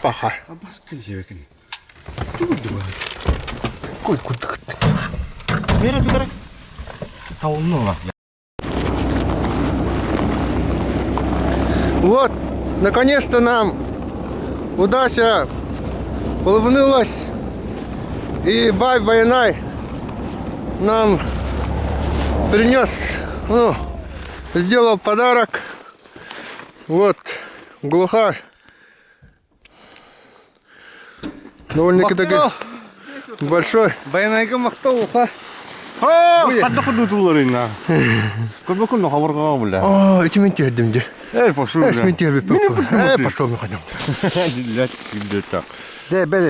Паха. Вот, наконец-то нам удача улыбнулась. И Бай Байанай нам принес, ну, сделал подарок. Вот, глухарь. Довольно-таки такой большой. Байанайга махтал уха. Хадда худутуларына. Көрбөкүн хабарга була. О, эти мен тердим де. Эй, пошел. Эс мен тербеп. Э, пошел, мы ходим. Дилет, дилет. Де, бе.